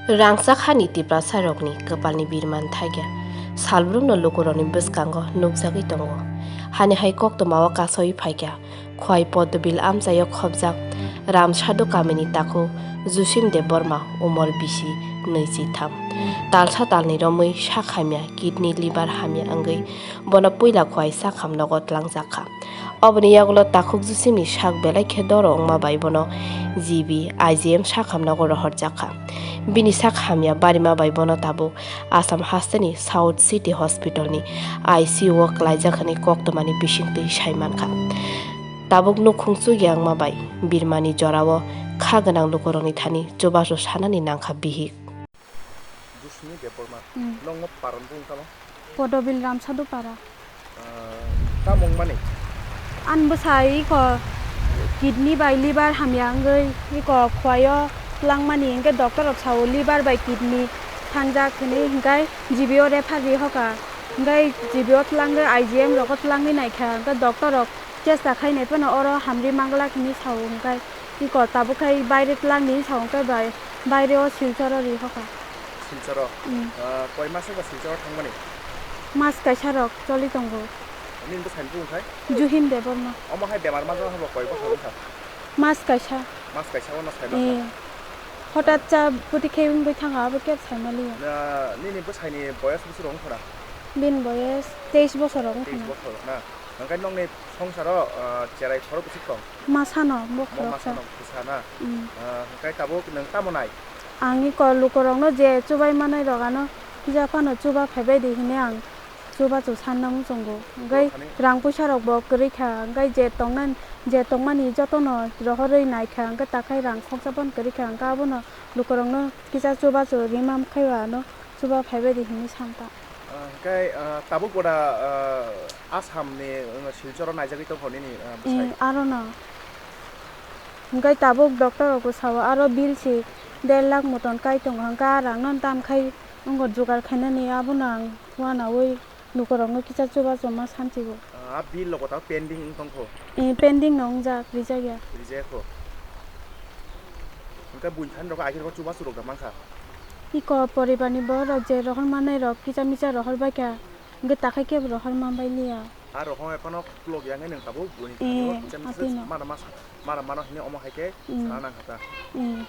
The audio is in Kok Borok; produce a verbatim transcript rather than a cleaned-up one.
Rangchak hani Tiprasarokni kwpalni birman thakya salbrumno lukurokni bwskango nukjagwi tongo. Hani hai koktwmao kasawi phaikya Khwai Poddobil amchaio khopjak Ramsadhu kamini takhuk Jusim Debbarma, umor bisi nwichitham. Talsa talni romwi sak hamya, kidney, liver hamya wngwi bono puila Khwai sakham nogo tlangjakha. Oboni yagulo takhuk Jusimni sak belai khe doro wngma bai bono G B I G M sakham nogo rohorjakha. Bini sak hamya barima bai bono tabuk Assam hasteni South City Hospitalni I C U o klaijak hwnwi koktwmani bisingtwi sai mankha. Tabuk nukhung chukya wngma bai birmani jorao kha gwnang lukurokni thani chubachu sanani nangkha bihik. Jusmi Debbarma. Hmm. Nokno paron bung tamo? Podobil Ramsadhu para. Ah, tamo wngmani? An bwsai iko kidney bai liver hamya wngwi iko Khwaio tlangmani, hwnkhe doctor rok sao liver bai kidney thangjak hwnwi, hwnkhe G B o refer ri hoka, hwnkhe G B o tlangwi I G M rogo tlangwi naikha, hwnkhe doctor rok chesta khainai phano oro hamri manglak hwnwi sao, hwnkhe iko tabuk khai baire tlangni sao, hwnkhe bai baire o Silcharo ri hoka. Silcharo? Mm. Ah, koi mas wngkha Silcharo thangmani? Mas kaisa rok choli tongo. Nini bwsai ni bumung khai? Juhim Debbarma. Omo hai bemar manjakha bo koi bokhor wngkha? Mas kaisa. Mas kaisa ono sai Eh. Manka? Hotat cha puti khe wngwi thanga abo khe sai maliya. Na, nini bwsai ni boyas bwswk rok wngkha na? Bini boyas teis bosor rok wngkha Teis na. Bosor na? Hwnkhe nokni songsaro, ah, cherai khorok bwswk tong? Masano bo Mo khoroksa. Masano bwsa na? Mm. Ah, hwnkhe tabuk nwng tamo nai? Ang iko lukurokno je chubai manai rok ano kisa phano chuba phaibai di hwnwi ang chubachu sanna muchungo. Hwnkhe Bo thani? Rang puisa rok bo kwrwi kha, hwnkhe je tongna, je tongmani jotono rohorwi nai kha, hwnkhe takhai rang khoksa phano kwrwi kha, hwnkhe abono lukurokno kisa chubachu rima khai o ano chuba phaibai di hwnwi san ta. Ah, hwnkhe, ah, tabuk boda, ah, Assam ni, ah, Silcharo naijagwi tongkha nini, ah, bwsai? Eh, arono. Hwnkhe tabuk doctor rok bwsao aro bill si der lakh moton kai tongo, hwnkhe a rang no tam khai wngkha jugar khainani, abono ang uanaui lukurokno kisa chubachu ma sanchigo. Ah, a bill logo ta pending wng tongkho? Eh, pending no wngjak, rijak ya. Rijak kho. Hwnkhe buini thani rok akhir o chubachu rok da mankha? Iko poribar ni borok je rohor manai rok kisa misa rohor bai kha, hwnkhe takhai kebo rohor man bai liya. A rohor ekhano khulok ya hwnkhe nwng tabuk buini Eh, thani o kisa misa atino. Mana ma sa-, mana mano hwnwi omo hai khe Mm. sana nang kha ta. Mm.